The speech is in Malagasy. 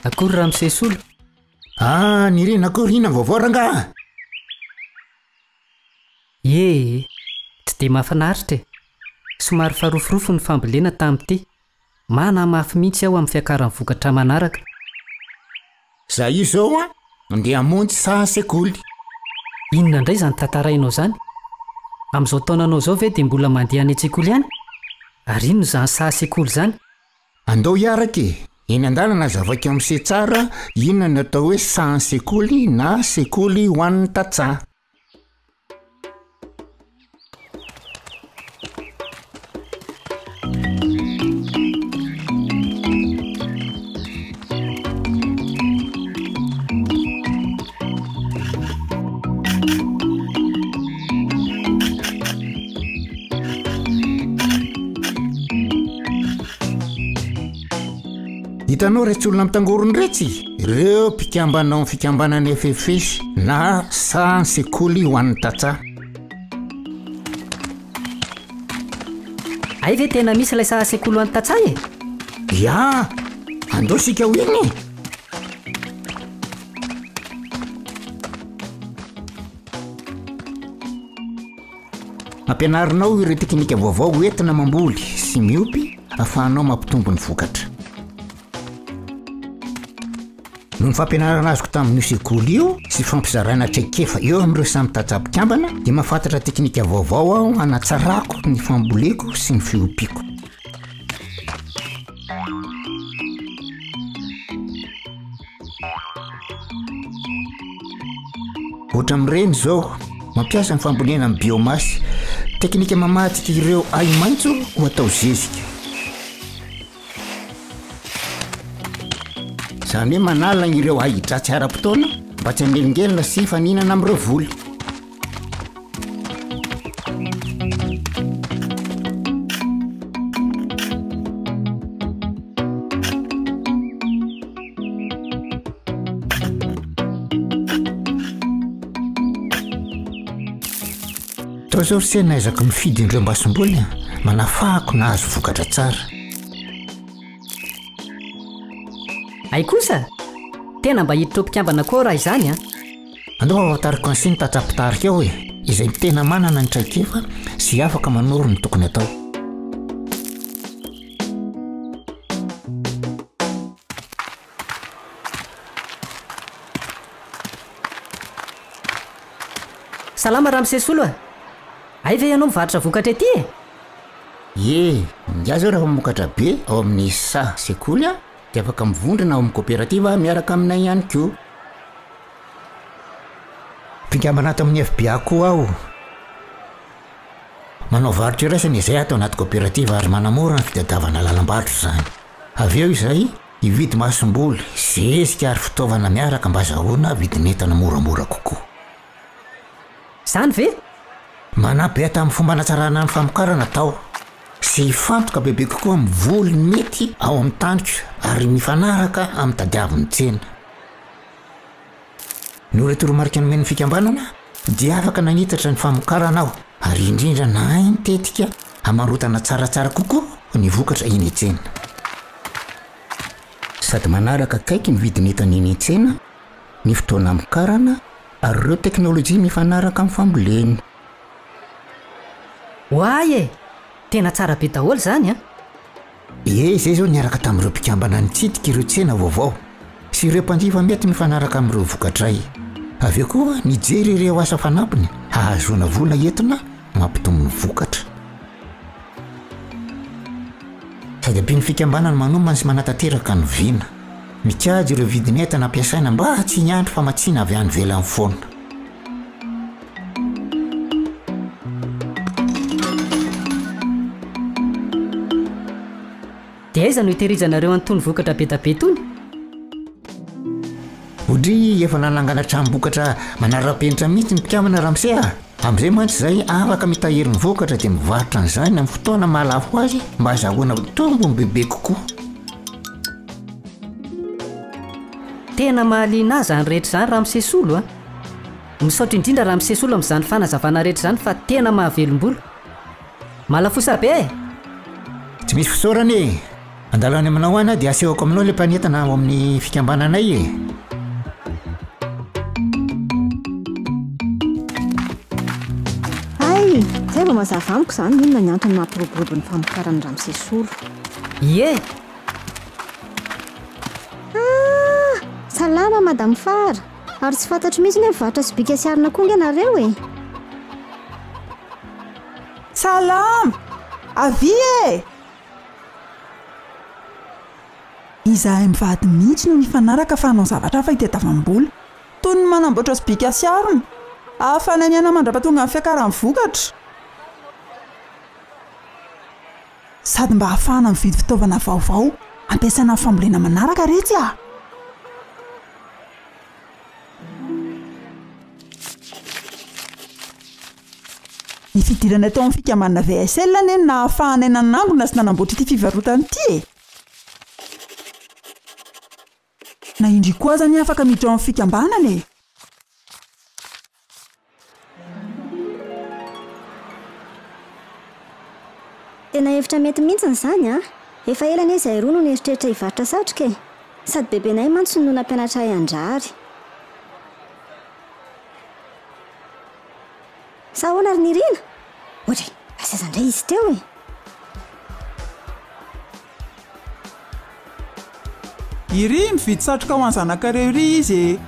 Akory ramose Solo. Ah, Nirina akory inona ny vaovao rangaha? Ie e, tsy dia mahafinaritra e. Somary farofirofy ny fambolena tamin'ity. Manahy mafy mihitsy aho amin'ny fiakaran'ny vokatra manaraka. Za io zao an, andeha hamonjy saha sekoly. Inona indray izany tantarainao izany? Amin'izao taonanao izao ve dia mbola mandeha any an-tsekoly ihany? Ary inona izany saha sekoly izany? Andao hiaraka e! Eny an-dalana azavaiko amin'se tsara inona ny atao hoe sahan-sekoly na sekoly ho an'ny tantsaha. Hitanao iretsy olona mitangorona iretsy? Ireo mpikambana ao amin'ny fikambanana FFS na saha sekoly ho an'ny tantsaha. Hay ve tena misy ilay saha sekoly ho an'ny tantsaha e? Ya! Andao isika ho eny e! Ampianarinao ireo teknika vaovao hoentina mamboly sy miompy ahafahanao mampitombo ny vokatra. Noho ny fampianarana azoko tamin'io sekoly io sy fampizarana traikefa eo amin'ireo samy tantsaha mpikambana dia mahafantatra teknika vaovao aho hanatsarako ny famboleko sy ny fiompiako. Ohatra amin'ireny izao, mampiasa ny fambolena amin'ny biomasse, teknika mamadika ireo ahi-maitso ho atao zezika. Izany hoe manala ireo ahi-dratsy ara-potoana mba tsy hanelingelina sy hifaninana amin'ireo voly. Tao izao ry se nahaizako mifidy ireo masomboly manafahako nahazo vokatra tsara. Hay kosa! Tena mba hiditra ho mpikambana koa aho raha izany an! Andao hahafantariko an'i Siny tatra mpitarika ao e! Izay tena manana ny traikefa sy afaka manoro ny tokony atao. Salama ramose Solo a! Hay ve ianao mivarotra vokatra ety e? Ie, ingahy zao rehefa mamokatra be ao amin'ny saha sekoly a, dia afaka mivondrona ao amin'ny koperativa miaraka aminay ihany koa. Mpikambana ato amin'ny FBA koa aho. Manao varotra iraisana izay ato anaty koperativa ary manamora ny fitadiavana lalam-barotra izany. Avy eo izay, hividy masomboly, zezika ary fitaovana miaraka mba azahoana vidin'entana moramora kokoa. Izany ve? Manampy ahy tamin'ny fomba hanatsarana ny famokarana tao sy hifantoka bebe kokoa amin'ny voly mety ao amin'ny taniko ary mifanaraka amin'ny tadiavin'ny tsena. Noho ireo toromarika nomen'ny fikambanana dia afaka nanitatra ny famokarana aho ary indrindra nahay ny tetika hamarotana tsaratsara kokoa ny vokatra eny an-tsena. Sady manaraka akaiky ny vidin'entana eny an-tsena, ny fotoana hamokarana ary ireo teknolojia mifanaraka amin'ny fambolena. Oay e! Tena tsara be daholo izany an! Ie, izay izao niaraka tamin'ireo mpikambana nitsidika ireo tsena vaovao sy ireo mpanjifa mety mifanaraka amin'ireo vokatray. Avy eo koa nijery ireo asa fanampiny hahazoana vola entina mampitombo ny vokatra. Sady ampian'ny fikambanana manomana sy manatanteraka ny vina. Mikajy ireo vidin'entana ampiasaina mba tsy hiandry famatsiana avy any ivelany foana. Dia aiza no hitehirizanareo an'itony vokatra be da be itony? Odryy efa nanangana tranom-bokatra manara-penitra mihitsy ny mpikambana ramose a! Amin'izay mantsy izay afaka mitahiry ny vokatra dia mivarotra an'izany amin'ny fotoana mahalafo azy mba azahoana tombony bebe kokoa. Tena mahaliana ahy izany rehetra izany ramose Solo a! Misaotra indrindra ramose Solo amin'izany fanazavana rehetra izany fa tena mahavelom-bolo. Malafosa be e! Tsy misy fisaorana e! Andalo any aminao any aho dia asehoko aminao ilay mpanentana ao amin'ny fikambananay e! Hay! Zay vao mazava amiko izany inona ny antony mampiroborobo ny famokaran'i Ramose Solo. Ie! Ah! Salama Madame Fara! Ary tsy fantatro mihitsy hoe mivarotra sobika sy arina koa ange nareo e! Salama! Avia e! Izahay mivady mihitsy no nifanaraka fa hanao zavatra hafa hitadiavam-bola. Toy ny manamboatra sobika sy arina. Ahafahanay miaina mandra-pahatongan'ny fiakaran'ny vokatra. Sady mba hahafahana mividy fitaovana vaovao hampiasaina amin'ny fambolena manaraka re tsy a! Ny fidirana tao amin'ny fikambanana VSL anie no nahafahanay nanangona sy nanamboatra ity fivarotana ity e! Na indry koa aza anie afaka miditra ao amin'ny fikambanana e! Tena hevitra mety mihitsiny izany an! Efa ela anie izahay roa no nieritreritra hivarotra satroka e! Sady bebenay mantsy no nampianatra ahy handrary. Sa ahoana ry Nirina? Ory, lasa aiza indray izy teo e? Iry mividy satroka ho an'ny zanakareo iry izy e!